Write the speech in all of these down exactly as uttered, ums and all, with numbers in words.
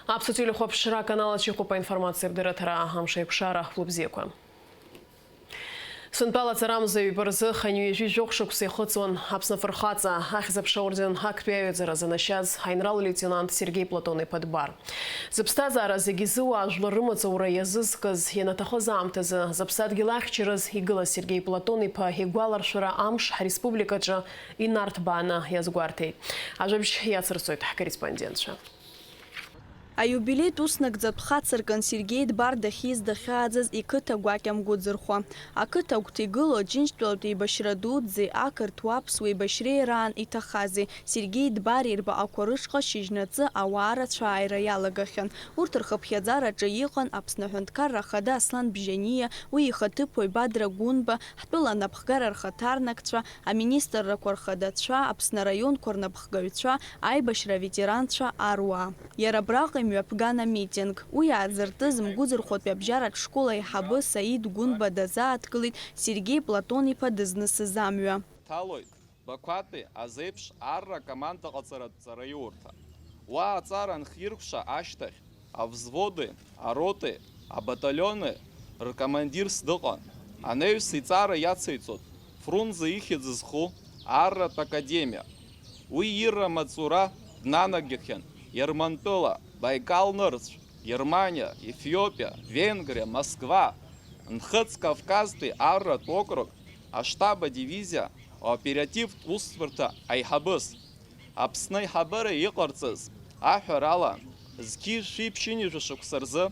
Аԥсуа телехәаԥшра аканал аҿы иҟоуп аинформациа рдырраҭара. Амш аиқәшара, шәыбзиақәа. Сынтәа алаҵарамза ҩба рзы хынҩажәи жәохә шықәса ихыҵуан Аԥсны афырхаҵа, Ахьӡ-аԥша орден актәи аҩаӡара занашьаз ҳаинрал леитенант Сергеи Платон-иԥа Дбар. Зыԥсҭазаара зегьы изыуа, ажәлар рымаҵ аура иазызкыз, ианаҭахыз аамҭазы зыԥсадгьыл ахьчарыз игылаз Сергеи Платон-иԥа игәаларшәара амш ҳреспубликаҿы инарҭбааны иазгәарҭеит. Ажәабжь иацырҵоит ҳкорреспондентцәа. Аиубилеитә уснагӡатә хацыркын Сергеи Дбар дахьиз дахьааӡаз иқыҭа гәакьа Мгәыӡырхәа. Ақыҭа агәҭа игылоу Аџьынџьтәылатә еибашьра дуӡӡеи ақырҭуа-аԥсуа еибашьреи раан иҭахази, Сергеи Дбари рбаҟақәа рышҟа шьыжьнаҵы ауаа рацәааира иалагахьан. Урҭ рхыԥхьаӡараҿы иҟан Аԥсны Аҳәынҭқарра Ахада Аслан Бжьаниа, уи ихаҭыԥуаҩ Бадра Гәынба, ҳтәыла анапхгара рхаҭарнакцәа, аминистррақәа рхадацәа, Аԥсны араионқәа рнапхгаҩцәа, аибашьра аветеранцәа, аруаа. Иара абраҟа имҩаԥган амитинг. Уи аазыртыз Мгәыӡырхәатәи абжьаратә школ аиҳабы Саид Гәынба дазааҭгылеит Сергеи Платон-иԥа дызнысыз амҩа. Ҭалоит Бақәатәи азеиԥш арра акомандаҟаҵаратә ҵараиурҭа. Уа аҵара анхиркәша ашьҭахь, авзводи, ароти, абаталиони ркомандирс дыҟан. Анаҩс иҵара иациҵон Фрунзе ихьӡ зху арратә академиа. Уи ирра маҵура днанагахьан Ермантәыла, Баикал нырцә, Германиа, Ефиопиа, Венгриа, Москва, Нхыҵ Кавказтәи арратә округ, аштаб адивизиа, аоперативтә усбарҭа аиҳабыс. Аԥсны аиҳабыра иҟарҵаз аҳәарала, зқьи шәи ԥшьынҩажәа шықәса рзы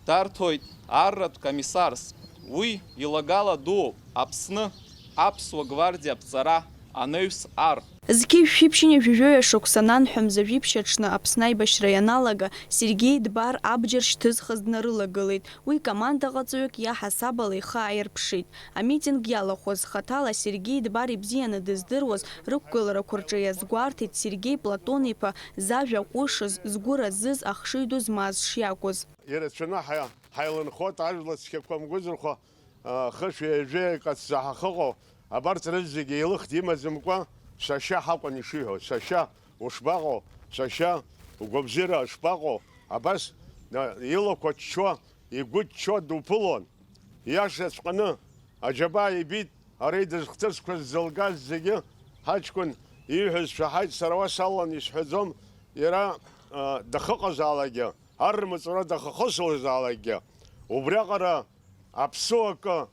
дарҭоит арратә комиссарс. Уи илагала дууп Аԥсны аԥсуа гвардиа аԥҵара анаҩс ар. Зқьи шәи ԥшьынҩажәи жәаҩа шықәса нанҳәа мза жәиԥшь аҽны Аԥсны аибашьра ианалага, Сергеи Дбар абџьар шьҭызхыз днарылагылеит. Уи командаҟаҵаҩык иаҳасабала ихы ааирԥшит. Амитинг иалахәыз хаҭала Сергеи Дбар ибзианы дыздыруаз рықәгыларақәа рҿы иазгәарҭеит Сергеи Платон-иԥа зажәа ҟәышыз, згәы разыз, ахшыҩ ду змаз шиакәыз. Ирацәаны ҳа-, ҳаилынхоит ажәла цқьақәа Мгәыӡырхәа, а, хышәи жәаҩеи каҵза ҳахыҟоу, абарҭ рызегьы еилых димаӡамкәа, сашьа ҳакәын ишиҳәо, сашьа ушбаҟоу, сашьа угәабзиара шбаҟоу, абас, а, илақәа ччо, игәы ччо дуԥылон. Иашаҵәҟьаны, аџьабаа ибит, ара идызхҭысқәаз зылгаз зегьы, ҳаҷкәын ииҳәаз шәаҳаит, сара уа салалан исҳәаӡом, иара, а, дахыҟазаалакгьы, аррамаҵура дахахысуазаалакгьы, убриаҟара аԥсуа акы,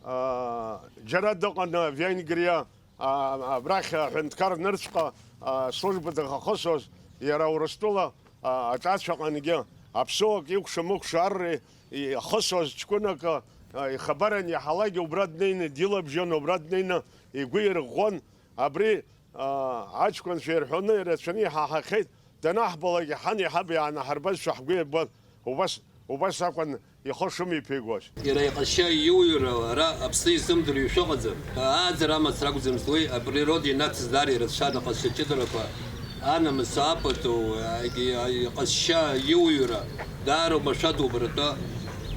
аа, џьара дыҟаны Венгриа, аа, абрахь аҳәынҭқар нырцәҟа, аа, служба дахахысуаз, иара Урыстәыла, аа, аҿацәаҟангьы аԥсуак икәша-мыкәша арра ихысуаз ҷкәынак, аа, ихабаран иаҳалак убра днеины дилабжьон, убра днеины игәы ирӷәӷәон. Абри Аа, аҷкәынцәа ирҳәоны ирацәаны иҳаҳахьеит, данаҳбалак иҳан иҳаб иаанаҳарбазшәа ҳгәы иабон, убас, убас акәын ихы шымиԥигоз. Иара иҟазшьа иуҩра ара Аԥсны изымдыруа шәыҟаӡам. Ааӡара амацара акәӡамызт уи, априрода инацыз даара ирацәан аҟазшьа ҷыдарақәа, анамыс, апату, егьи иҟазшьа иуҩра, даара оумашәа дубаратәы.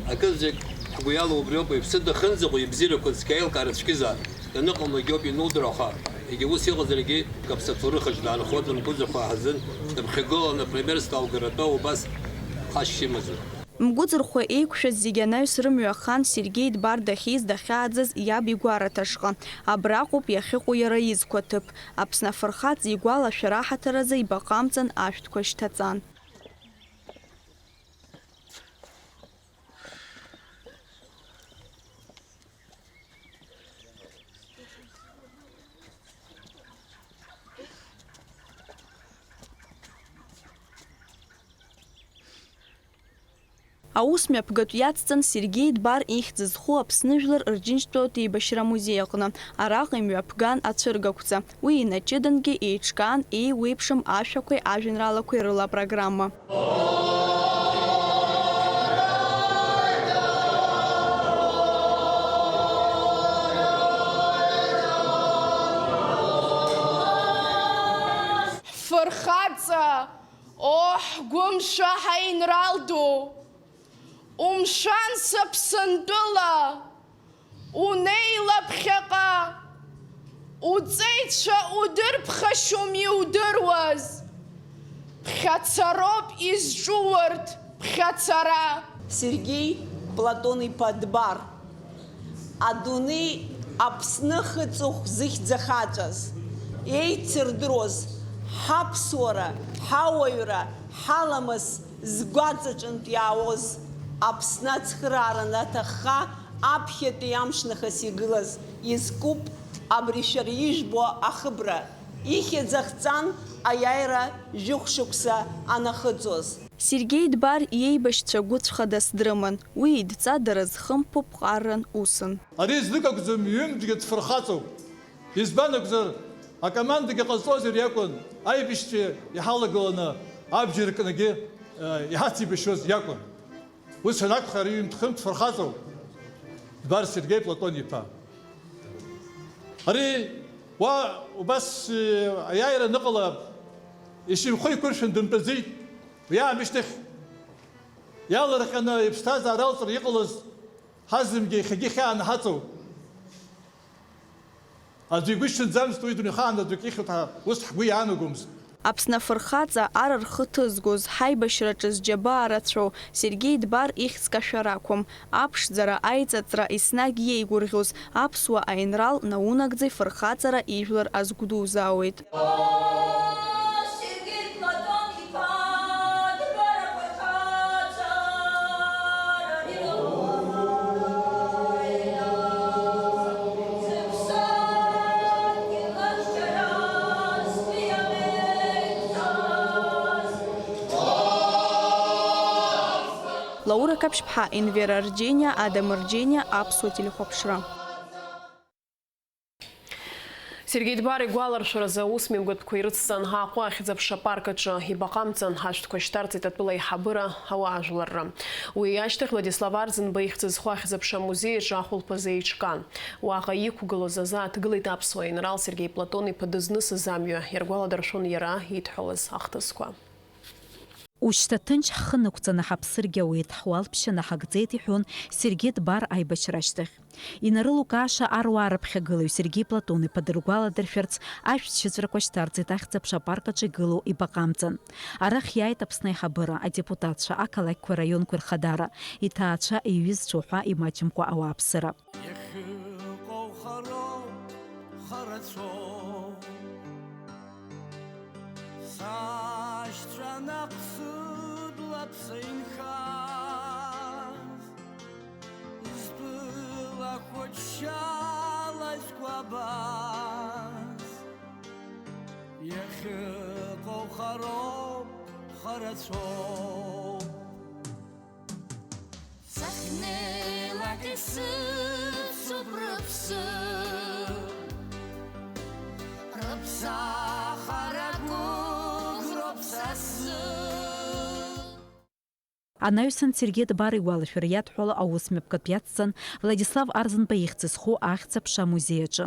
Акызаҵәык ҳгәы иалоу убриоуп, иԥсы дахынӡаҟоу ибзиарақәа цқьа еилкаара цәгьазаап. Даныҟамлагьы ауп ианудыруа, аха егьа ус иҟазаргьы, каԥсаҭоурыхаҿ даанхоит, лымгәыӡахәа аҳазын, дыԥхьагылан, апремиерство алгаратәы убас хашьа имаӡам. Мгәыӡырхәа еиқәшәаз зегьы анаҩс рымҩа хан Сергеи Дбар дахьиз дахьааӡаз иаб игәараҭа ашҟа. Абраҟоуп иахьыҟоу иара изқәа ҭыԥ. Аԥсны афырхаҵа игәалашәара аҳаҭыр азы ибаҟамҵан ашәҭқәа шьҭаҵан. Аус мҩаԥгатә иацҵан Сергеи Дбар ихьӡ зху Аԥсны жәлар рџьынџьтәылатә еибашьра амузеи аҟны. Араҟа имҩаԥган ацәыргақәҵа. Уи инаҷыдангьы еиҿкаан еиуеиԥшым ашәақәеи ажәеинраалақәеи рыла апрограмма. Ҳфырхаҵа, о, ҳгәымшәа ҳаинрал ду, умшәан сыԥсынтәыла, унеила ԥхьаҟа, уҵеицәа удырԥхашьом иудыруаз. Ԥхьацароуп изҿу урҭ, ԥхьацара! Сергеи Платон-иԥа Дбар, адунеи Аԥсны ахьыҵыхәтә зыхьӡ ахаҵәаз, еицырдыруаз, ҳаԥсуара, ҳауаҩра, ҳаламыс згәаҵаҿынтә иаауаз Аԥсны ацхыраара анаҭахха, аԥхьатәи амш нахыс игылаз изкуп абри шәара ижәбо ахыбра. Ихьӡ ахҵан аиааира жәохә-шықәса анахыҵуаз. Сергеи Дбар иеибашьцәа гәыцә хадас дрыман, уи идҵа дара зхымԥо ԥҟарран усын. Ари зныкакәӡам ҩымҭгьы дфырхаҵоуп. Избан акәзар, акомандагьы ҟазҵозар иакәын, аибашьцәа иҳалагыланы абџьар кныгьы, э, иҳацеибашьуаз иакәын. Ус анакәха, ари ҩымҭхымҭ фырхаҵоуп, Дбар Сергеи Платон-иԥа. Ари уа убас, э, аиааира аныҟала, ишьамхы еиқәыршәан дымтәаӡеит. Уи аамышьҭахь иалырҟьаны иԥсҭазаара алҵра иҟалаз ҳазымгьы иахьагьы хьаа наҳаҵоуп. Аӡәы игәышьҭынӡамызт уи дунеихаан аӡәк ихьуеит ҳәа ус ҳгәы иаанагомызт. Аԥсны афырхаҵа ар рхы ҭызгоз, ҳаибашьраҿы зџьабаа рацәоу Сергеи Дбар ихьӡ кашәар акәым, аԥшӡара, аиҵаҵра еснагь иеигәырӷьоз аԥсуа аинрал наунагӡа ифырхаҵара ижәлар азгәдузаауеит. Сергеи Платон-иԥа Дбар афырхаҵара. Лаура Қаԥшьԥҳа, Енвер Арџьениа, Адам Арџьениа, Аԥсуа телехәаԥшра. Сергеи Дбар игәаларшәаразы аусмҩаԥгатәқәа ирыцҵан Аҟәа ахьӡ-аԥша апарк аҿы ибаҟа амҵан ашәҭқәа шьҭарҵеит атәыла аиҳабыра, ауаажәларра. Уи ашьҭахь Владислав Арӡынба ихьӡ зху ахьӡ-аԥша амузеи аҿы ахәылԥазы еиҿкаан. Уаҟа иқәгылоз азы ааҭгылеит аԥсуа аинрал Сергеи Платон-иԥа дызнысыз амҩа, иаргәаладыршәон иара идҳәалаз ахҭысқәа. Ушьҭа ҭынч ҳхы нықәҵаны ҳаԥсыргьы ауеит, ҳуалԥшьа наҳагӡеит, иҳәон Сергеи Дбар аибашьра ашьҭахь. Инарылукааша аруаа рыԥхьагылаҩ Сергеи Платон-иԥа дыргәаладыршәарц, ашәҭшьыҵәрақәа шьҭарҵеит ахьӡ-аԥша апарк аҿы игылоу ибаҟа амҵан. Арахь иааит Аԥсны аиҳабыра, адепутатцәа, ақалақьқәа, раионқәа рхадара, иҭаацәа, иҩызцәа уҳәа имаҷымкәа ауааԥсыра. Иахьыҟоу хароуп, харацәоуп. Сашьцәа наҟ сыблаԥса инхаз, стәыла хәыҷшьала изкәабаз. Иахьыҟоу хароуп, харацәоуп. Сахьнеилак исыцуп рыԥсы, рыԥсахара гәыӷроуп са сзы. Анаҩсан Сергеи Дбар игәалашәара иадҳәало аусмҩаԥгатә иацҵан Владислав Арӡынба ихьӡ зху ахьӡ-аԥша амузеи аҿы.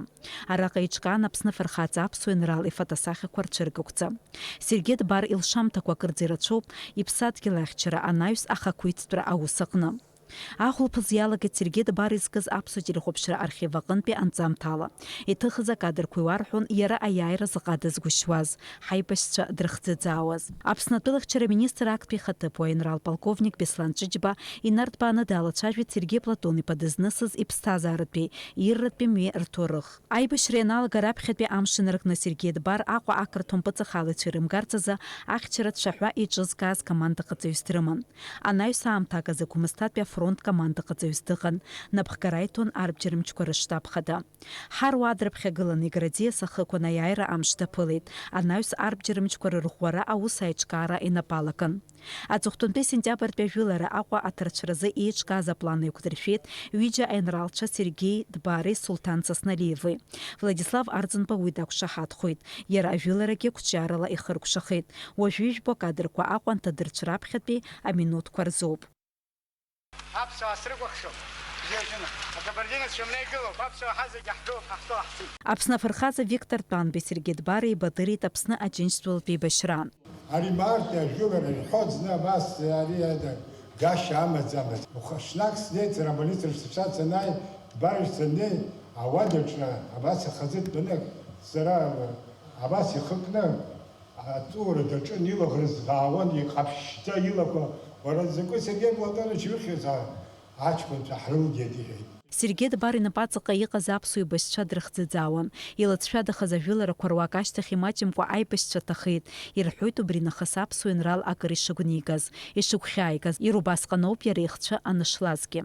Араҟа еиҿкаан Аԥсны афырхаҵа аԥсуа енрал ифотосахьақәа рцәыргақәҵа. Сергеи Дбар илшамҭақәа акырӡа ирацәоуп иԥсадгьыл ахьчара анаҩс ахақәиҭтәра аус аҟны. Ахәылԥаз иалагеит Сергеи Дбар изкыз аԥсуа телехәаԥшра архив аҟынтәи анҵамҭала. Иҭыхыз акадрқәа иуарҳәон иара аиааира заҟа дазгәышьуаз, ҳаибашьцәа дрыхӡыӡаауаз. Аԥсны атәылахьчара аминистр актәи ихаҭыԥуаҩ аинрал полковник Беслан Ҷыҷба инарҭбааны далацәажәеит Сергеи Платон-иԥа дызнысыз иԥсҭазааратәи, ирратәи мҩеи рҭоурых. Аибашьра ианалага раԥхьатәи амш инаркны Сергеи Дбар Аҟәа ақырҭуа мпыҵахалаҩцәа ирымгарц азы ахьчара цәаҳәа еиҿызкааз командаҟаҵаҩыс дрыман. Анаҩс аамҭак азы Гәымсҭатәи афронт командаҟаҵаҩыс дыҟан, напхгара аиҭон арбџьармчқәа рыштаб хада. Ҳаруаа дрыԥхьагыланы иградиес ахықәан аиааира амш даԥылеит, анаҩс арбџьармчқәа рырӷәӷәара аус аиҿкаара инапы алакын. Аҵыхәтәантәи сентиабртәи ажәылара Аҟәа аҭарцәразы еиҿкааз аплан еиқәдыршәеит ҩыџьа аинралцәа Сергеи Дбари Сулҭан Сасналиеви. Владислав Арӡынба уи дақәшаҳаҭхоит. Иара ажәыларагьы қәҿиарала ихыркәшахеит. Уажә ижәбо акадрқәа Аҟәа анҭадырцә раԥхьатәи аминуҭқәа рзоуп. Аԥсуаа срыкәыхшоуп. Бзиа шәымаз. Акабардинцәа мра игылоуп. Аԥсуаа ҳазегьы ҳгылоуп, ҳахьтәоу ҳцеит. Аԥсны афырхаҵа Виктор Тәанбеи Сергеи Дбар еибадырит Аԥсны Аџьынџьтәылатә еибашьраан. Ари мартәи ажәылара ирҳәоит зны абас, ари ада гашьа амаӡамызт. Уха-, ҽнак снеит сара абольницаҿы сыԥсац санааи, Дбар иахь саннеи, ауадаҿы абас ахазы дтәаны, сара абас ихы кны, Аҵәуара даҿын, илаӷырӡ ӷаауан, иҟаԥшьӡа илақәа, уара закәи, Сергеи Платонович, иухьыз, а-, аҷкәынцәа ҳрылгеит, иҳәеит. Сергеи Дбар инапаҵаҟа иҟаз аԥсуа еибашьцәа дрыхӡыӡаауан. Илацәажәадахаз ажәыларақәа руак ашьҭахь имаҷымкәа аибашьцәа ҭахеит. Ирҳәоит убри нахыс аԥсуа еинрал акыр ишыгәнигаз, ишыгәхьааигаз. Иара убасҟаноуп иара ихцәы анышлазгьы.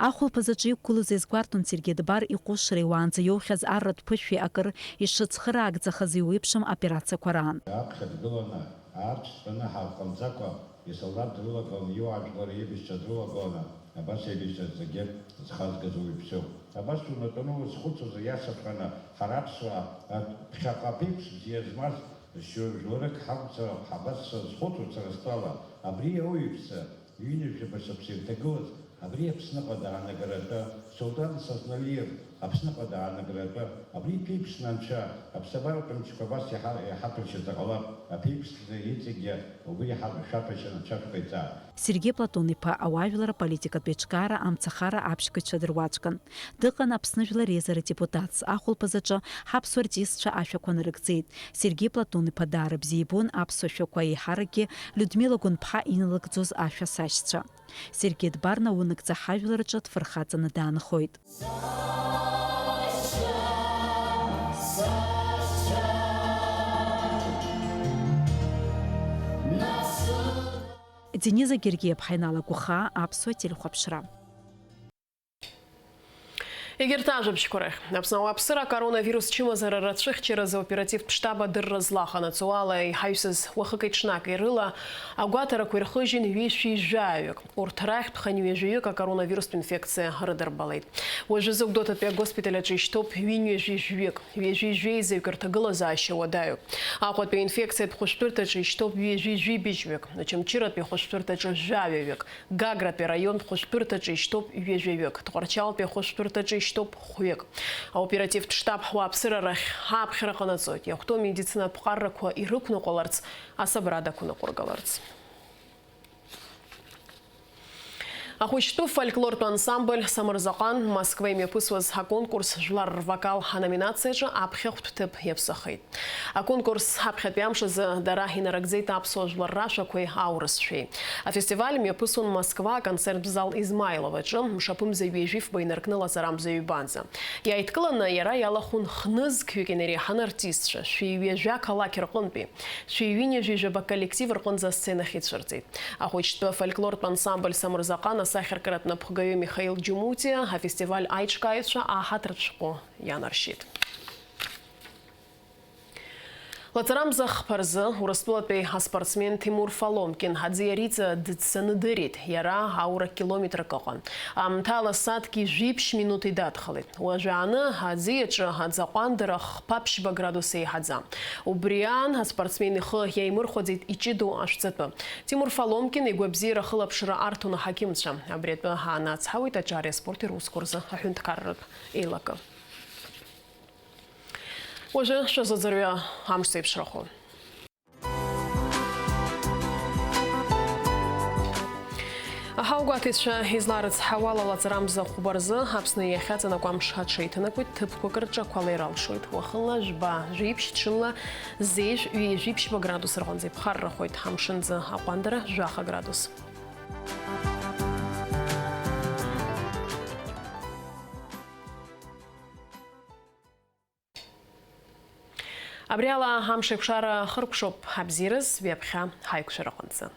Ахәылԥазаҿы иқәгылоз иазгәарҭон Сергеи Дбар иҟәышреи уаанӡа иоухьаз арратә ԥышәеи акыр ишыцхыраагӡахаз еиуеиԥшым операциақәа раан. Аԥхьа дгыланы, аарцә дтәаны ҳалҟамҵакәа, исолдаҭ дрылагыланы, иуаажәлар еибашьцәа дрылагыланы, абас еибашьцәа зегьы зхазгаз уаҩԥсуп. Абас унатәаны узхәыцуаз, иашаҵәҟьаны, ҳара аԥсуаа, ԥхьаҟа аԥеиԥш бзиа змаз, Шьоук жәларык ҳакәзар, ҳабаццәа зхәыцуа сара стәала, абри ауаҩԥсы, ҩынҩажәаба шықәса ирҭагылаз, абри Аԥсныҟа даанагара атәы, Сулҭан Сасналиев Аԥсныҟа даанагара атәы, абри иԥеиԥшны анцәа, аԥсабаратә мчқәа абас иаҳа-, иҳаҭәашьаӡа ҟалап, аԥеиԥшӡа иҵегьы угәы иаҳа-, шәаҭәашьа анцәа шәҟаиҵа. Сергеи Платон-иԥа ауаажәлар аполитикатә еиҿкаара амцахара аԥшьгаҩцәа дыруаӡәкын. Дыҟан Аԥсны Жәлар Реизара адепутатс ахәылԥазаҿы ҳаԥсуа артистцәа ашәақәа нарыгӡеит. Сергеи Платон-иԥа даара бзиа ибон аԥсуа шәақәа, еиҳаракгьы Людмила Гәынԥҳа иналыгӡоз ашәа сашьцәа. Сергеи Дбар наунагӡа ҳажәлар рҿы дфырхаҵаны даанхоит. Дениза Гергиаԥҳа иналагәахаа аԥсуа телехәаԥшра. Егьырҭ ажәабжьқәа рахь. Аԥсны ауааԥсыра акоронавирус чымазара рацәыхьчаразы аоперативтә штаб адырра злаханаҵо ала иҳаҩсыз уахыки-ҽнаки рыла агәаҭарақәа ирхыжьын ҩышәи жәаҩык. Урҭ рахьтә хынҩажәаҩык акоронавирустә инфекциа рыдырбалеит. Уажәазы Гәдоуҭатәи агоспиталь аҿы ишьҭоуп ҩынҩажәи жәҩык. Ҩажәи жәеизаҩык рҭагылазаашьа уадаҩуп. Аҟәатәи аинфекциатә хәышәтәырҭаҿы ишьҭоуп ҩажәи жәибжьҩык. Очамчыратәи ахәышәтәырҭаҿы жәаҩаҩык. Гагратәи араионтә хәышәтәырҭаҿы ишьҭоуп ҩажәаҩык, Тҟәарчалтәи ахәышәтәырҭаҿы ишьҭоуп хәҩык. Аоперативтә штаб ҳуааԥсыра рахь ааԥхьара ҟанаҵоит, иахәҭоу амедицинатә ԥҟаррақәа ирықәныҟәаларц, асабрада ақәныҟәыргаларц. Ахәыҷтәы фольклортә ансамбль Самырзаҟан Москва имҩаԥысуаз аконкурс Жәлар рвокал аноминациаҿы аԥхьахәтә ҭыԥ иаԥсахеит. Аконкурс аԥхьатәи амш азы дара инарыгӡеит аԥсуа жәлар рашәақәеи аурысшәеи. Афестиваль мҩаԥысуан Москва аконцерттә зал Измайлов аҿы, мшаԥымза ҩажәи фба инаркны лаҵарамза ҩбанӡа. Иааидкыланы иара иалахәын хнызқьҩык инареиҳан артистцәа, шәи ҩажәа қалақь рҟынтәи, шәи ҩынҩажәи жәаба коллектив рҟынӡа асценахь ицәырҵит. Ахәыҷтәы фольклортә ансамбль Самырзаҟан асахьаркыратә напхгаҩы Михаил Џьумутиа афестиваль аиҿкааҩцәа аҳаҭыртә шәҟәы ианаршьеит. Лаҵарамза хԥа рзы Урыстәылатәи аспортсмен Тимур Фаломкин аӡиа Риҵа дыӡсаны дырит, иара аура километрак ыҟан. Аамҭала сааҭки жәиԥшь минути дадхалеит. Уажәааны аӡиаҿы аӡаҟәандара хԥа ԥшьба градус еиҳаӡам. Убри аан аспортсмен ихы иаимырхәаӡеит иҷыдоу ашәҵатәы. Тимур Фаломкин игәабзиара ахылаԥшра арҭон аҳақьымцәа. Абри атәы ҳаанацҳауеит аҿари аспорти русқәа рзы аҳәынҭқарратә еилакы. Уажәы шәазыӡырҩы амш зеиԥшрахо. Аҳауагәаҭаҩцәа изларыцҳауа ала лаҵарамза хәба рзы Аԥсны иахьаҵанакуа амш аҽеиҭанакуеит, ҭыԥқәак рҿы ақәа леира алшоит. Уахынла жәба, жәиԥшь, ҽынла зеижә, ҩажәи ԥшьба градус рҟынӡа иԥхаррахоит, амшынӡы аҟәандара жәаха градус. Абри ала амш еиқәшара хыркәшоуп, абзиараз ҩаԥхьа ҳаиқәшәараҟынӡа.